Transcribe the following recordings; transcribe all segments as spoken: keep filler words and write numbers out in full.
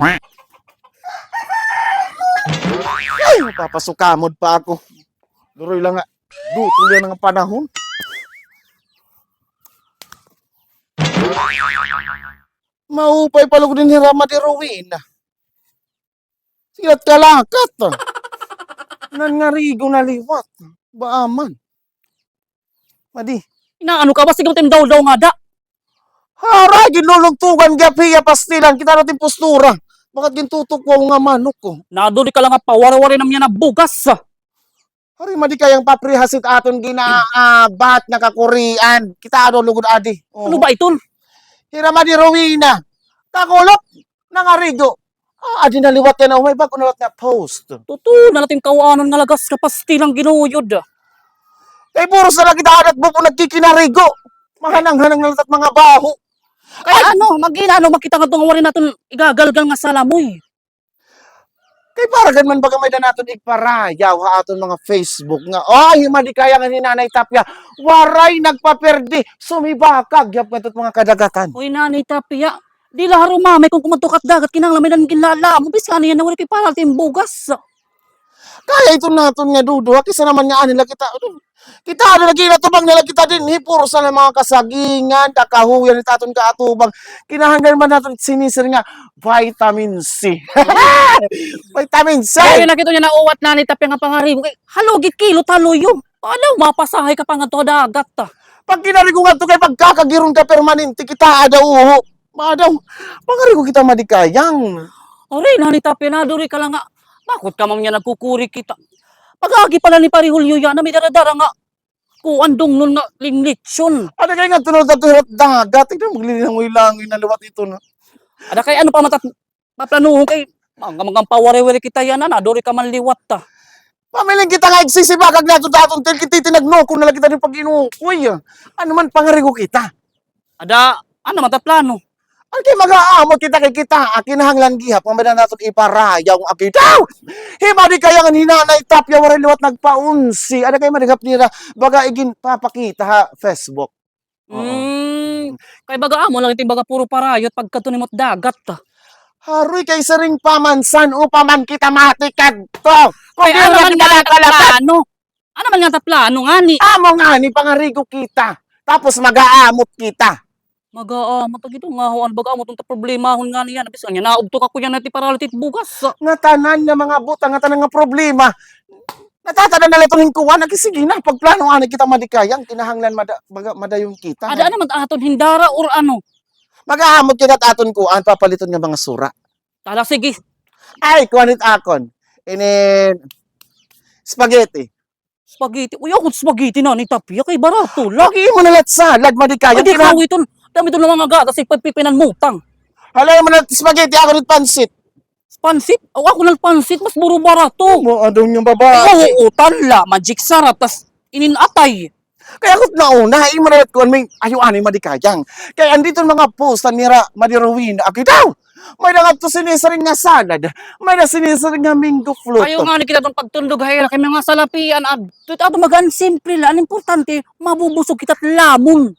Ay, papasukamod pa ako. Duroy la nga. Dutol yana nga panahon. Maupay pa lugod dinhi hira Madi Rowena. Sila kalakat. Nangarigo na liwat. Baaman. Madi. Inaano ka ba? Sige, matimdaw-daw ngada. Haray, ginlulugtugan gihap hiya, pastilan. Kita natin postura. Baga it gintutukwaw nga manok, o. Naduri ka la nga pawaray-waray na man yana bugas. Haray, Madi Kayang, paprihasit aton gina-, ah, bat nga kakurian. Kita daw lugod adi. Ano ba iton? Hira Madi Rowena. Kakulop. Nangarigo. Ah, adi na liwat yana, may bag-o na liwat nga post. Tutuo na la it im kawanan nga lagas ka, pastilan, ginuyod. Kay puros na la kita ada it bubo nagkikinarigo. Mahanang-hanang na la it at mga baho. Kay ano, mag-inaano man kita ngadto nga waray naton igagalgal nga salamoy. Kay para gad man baga may-ada naton igparayaw ha aton mga Facebook nga, "Ay, hi Madi Kayang ngan hi Nanay Tapia, waray nagpapirdi, sumibakag gihap ngadto it mga kadagatan." Uy, Nanay Tapia, di la harumamay kon kumadto ka ha dagat, kinahanglan may-ada ginlalamon, bisan ano yana, waray kay para it im bugas. Kay iton naton nga duduha, kay sa naman nga ani la kita, ano, kita ada lagi, natubang na la kita dinhi, puros na la mga kasagingan, kakahuyan it aton kaatubang. Kinahanglan man naton sinisiring nga vitamin C. Vitamin C! Kay nakita niyo na uwat na ni Tapia nga pangarigo. Kay halugi kilo taluyo. Ano, mapasahay ka pa ngadto ha dagat, ah. Pag kinarigo ngadto kay pagkakagiron ka permanente, kita ada uho. Madaw, pangarigo kita, Madi Kayang. Ori, Nanay Tapia, naduri ka la nga. Bakit ka man yana nagkukuri kita? Pag-agi pa la ni Pari Julio yana, may dara-dara nga kuan, dungngon nga linglitson. Ada kay ngadto na la ha dagat. Tignan, maglilinangoy-langoy na liwat iton. Ada kay ano pa man it at paplanuhon kay mga, mga pawaray-waray kita yana, naduri ka man liwat, ah. Pamiling kita nga igsisibakag naton ha aton tilkit, titinagnokon na la kita dinhi pag-inukoy. Ano man, pangarigo kita. Ada, ano man it at plano? Ano kay mag-aamot kita kay kita, ah, kinahanglan gihap nga may-ada naton iparayaw nga akida. Hi Madi Kayang ngan hi Nanay Tapia waray liwat nagpaunsi. Ada kay madaghan nira baga iginpapakita ha Facebook. Oo. Mm, kay baga amo la it im baga puro parayot pagkadto nimo ha dagat, ah. Haroy, kay siring pa man, san-o pa man kita matikadto? Kay ano man nga it at plano? Ano man nga it at plano ngani? Amo ngani, pangarigo kita. Tapos mag-aamot kita. Mag-aamot, agi daw, nga ho, ano, baga amo it at problemahon ngani yana. Bisan yana, naugtok ako yana, it paralytic bugas. Ngatanan nga mga butang, ngatanan nga problema. Natatada na la iton hin kuan, agi, sige na, pagplano anay kita, Madi Kayang, kinahanglan mada-, baga, madayon kita. Ada naman aton hin dara or ano? Mag-aamot kita it aton kuan, papaliton nga mga sura. Tala, sige. Ay, kuan it akon. Inin spaghetti. Spaghetti? Uy, ako spaghetti, Nanay Tapia, kay barato la. Agi, imo na la it salad, Madi Kayang. Ay, di, kinaw-, iton. Dami iton nga mga gatas, ipagpipinan mo utang. Hala, imo na la it spaghetti, ako na it pansit. Pansit? O, ako na la it pansit, mas mura barato. Maadaw nga babae. Ay, oo, tala, magic sarap, tas inin atay. Kay ako it nauna, imo na la it kuan, may ayo anay, Madi Kayang. Kay andito mga post nira, Madi Rowena, aki daw. May-ada ngadto sinisiring nga salad, may-ada sinisiring nga mango float. Ayaw ngani kita iton pagtundog ha ira kay mga salapian, adto it aton baga an simple la, an importante, mabubusog kita it lamon.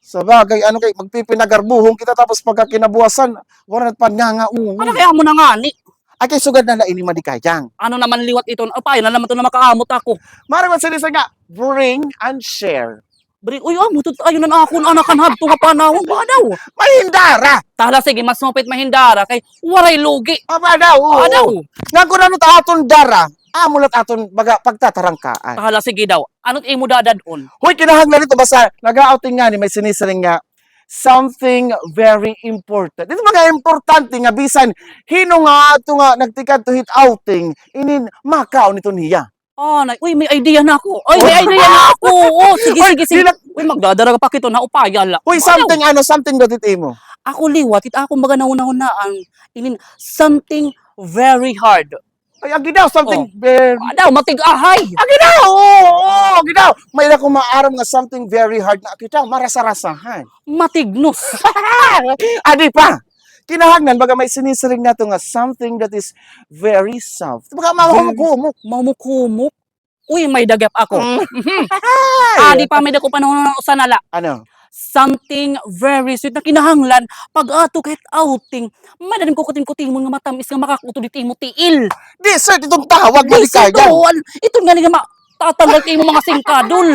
Sabagay, ano kay, magpipinagarbuhon kita tapos pagkakinabuwasan, waray na it panngangaon. Ano kay amo na ngani? Ay, kay sugad na la ini, Madi Kayang. Ano naman liwat iton? Apay na naman iton nga makaamot ako. Maaram man sinisiring nga, bring and share. Bring, uy, amo, tut-, ayun an akon anakan hadto nga panahon, ba daw? May hin dara. Tala, sige, mas maupay it may hin dara kay waray lugi. Aba daw, oo. Ba daw? Nga kun ano it aton dara, amo la it aton baga pagtatarangkaan. Tala, sige daw. Ano it imo dadad-on? Hoy, kinahanglan ito, basta nag-a-outing ngani, may sinisiring nga something very important. Ito mga importante nga bisan hin-o nga ato nga nagtikadto hit outing, inin makaon iton hiya. Anay, uy, may idea na ako. Uy, may idea na ako. Oo, sige, sige, sige. Uy, magdadara ka pa kito na upaya la. Uy, something, ano, something daw it imo. Ako liwat, it akon baga nahunahunaan, inin something very hard. Ay, agi daw, something very... Daw, matig-ahay. Agi daw, oo, oo, agi daw. May-ada ko maaram nga something very hard nga agi daw, marasa-rasahan. Matignos. Adi pa. Kinahanglan baga may sinisiring nato nga something that is very soft. Baga mahumok-humok. Mahumok-humok. Uy, may-ada gihap ako. Adi pa, may-ada ko panahon usa na la. Ano? something very sweet na kinahanglan pag-ato ka hit outing. May-ada nim kukutim-kutimon nga matamis nga makakutod hit imo tiil. Dessert iton tawag, Madi Kayang. Dessert, oo, iton ngani nga matatanggal hit imo mga singkadol.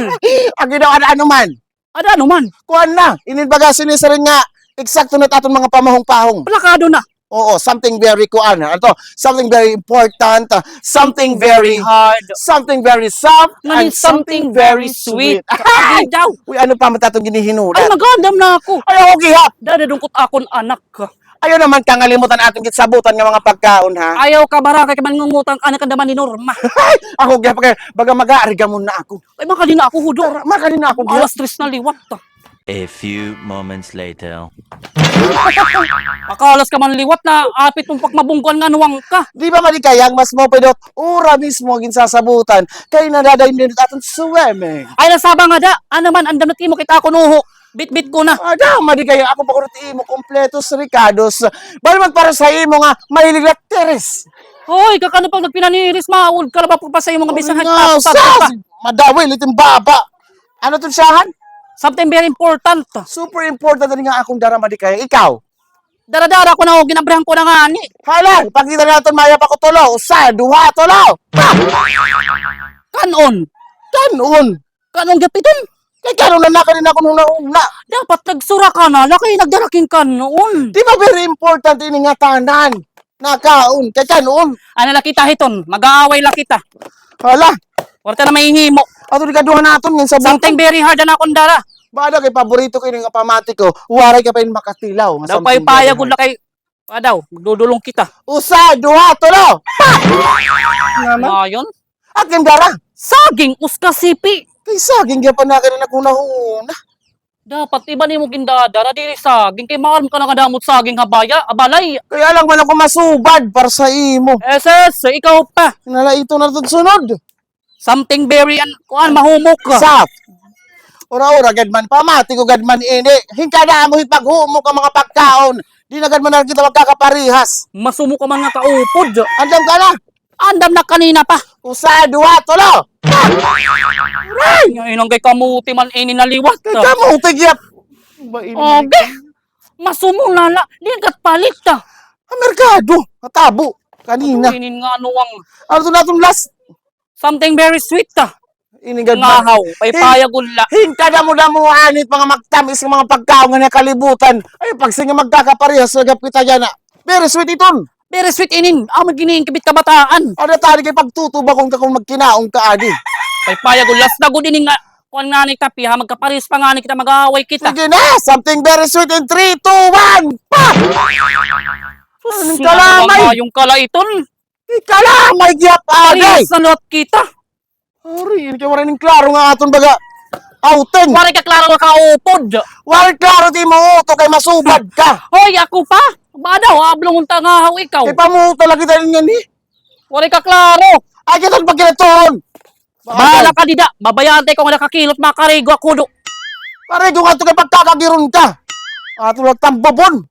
Agi daw, ano, ano man. Ada ano man. Kuan na, inin baga sinisiring nga eksakto na it aton mga pamahong-pahong. Plakado na. Oo, something very kuan. Ano to? Something very important, uh, something very hard, something very soft, and something very sweet. Ay, daw. Uy, ano pa man it aton ginihinulat? Ay, mag-andam na ako. Ay, ako gihap. Dadadungkot akon anak. Ayaw naman kangalimutan aton ginsabutan nga mga pagkaon, ha? Ayaw ka, barakay ka man ngungutang, anak, kanda man ni Norma. Ako gihap kay baga mag-aarigamon na ako. Ay, makadi na ako, hudo. Tara, makadi na ako, gihap. Alas tres na liwat, ah. A few moments later. Makalas ka man liwat na, apit mo pagmabungkuan nga nuwang ka. Di ba, Madi Kayang, mas maupay daw ura mismo an ginsasabutan kay nadadayon din aton swimming. Ay, nasaba nga da, ano man, andam na it imo kay akon uho. Bitbit ko na. Ada, Madi Kayang, ako pa kuno it imo kompletos rekados. Bali man para sa imo nga mahilig na tiris. Hoy, kakano pag nagpinaniris, maulog ka na ba pa sa imo nga bisan high blood pressure ka? Madawil iton baba. Ano iton siyahan? Something very important. Super important ini nga akon dara, Madi Kayang. Ikaw? Dara-dara ko na, o, ginabrihan ko na ngani. Hala, ipakita naton, mayap ako, tulo. Usa, duha, tulo. Kan-on. Kan-on. Kan-on gihap iton. Kay kan-on na, nakadi na akon hunahuna. Dapat nagsura ka na la kay nagdara ka hin kan-on. Di ba very important ini nga tanan? Nakaon, kay kan-on. Ano la kita hiton? Mag-aaway la kita. Hala. Warta na mahihimo. Ato di kaduha naton ngan sa something very hard an akon dara. Bada kay paborito ko ini nga pamati ko. Waray ka pa ini makatilaw nga something very hard. Daw pay payag gud la kay Adaw, magdudulong kita. Usa, duha, tulo. Naman. Ngayon? Akin dara. Saging, uska sipi. Kay saging gihapon na kay naghunahuna. Dapat iba nimo gindadara, diri saging. Kay maaram ka na nga damo it saging ha baya, ha balay. Kay alangan man ako masubad para sa imo. Eses, ikaw pa. Nala, ito na ito sunod. Something very, an-, kuan, mahumok. Sa ura-ura gad man, pamati ko gad man ini. Hinkada mo hit paghumok an mga pagkaon. Di na gad man kita magkakaparehas. Masumok ka man nga kaupod. Andam ka na? Andam na kanina pa. Usa, duha, tulo. Aray! Nga inang kay kamuti man ini na liwat. Kay kamuti gihap. Okay. Masumo na la. Di ka palit, ah. Ha merkado. Natabo. Kanina. Inin nga ano ang ano to naton last? Something very sweet, ah. Ini gad man. Ngahaw, paypaya gud la. Hinkadamo-damohan it mga magtamis nga mga pagkaon nga nakalibutan. Ay, pag sige magkakaparehas, sagap kita yana. Very sweet iton. Very sweet inin. Amo giniingkibit kabataan. Ada tadi kay pagtutubakon ka kon magkinaon ka adi. Paypaya gud, last na gud ini nga. Kuan ngani kape ha, magkaparehas pa ngani kita, mag-aaway kita. Sige na, something very sweet in three, two, one, pa! Sus, kalamay! Mayong kalaiton. Ikaw la, may gihap, adi. Palis na liwat kita. Ari, ini kay waray nin klaro nga aton baga outing. Waray ka klaro nga kaupod. Waray klaro it imo utok kay masubad ka. Hoy, ako pa? Ba daw, ablong unta nga haw ikaw. Ipamuta la kita ngani. Waray ka klaro. Ay, kita pagkinatuon. Bahala ka dida. Babayaan ta ikaw nga nakakilot, makarigo ako do. Karigo nga ito kay pagkakagiron ka. Ato lang tambobon.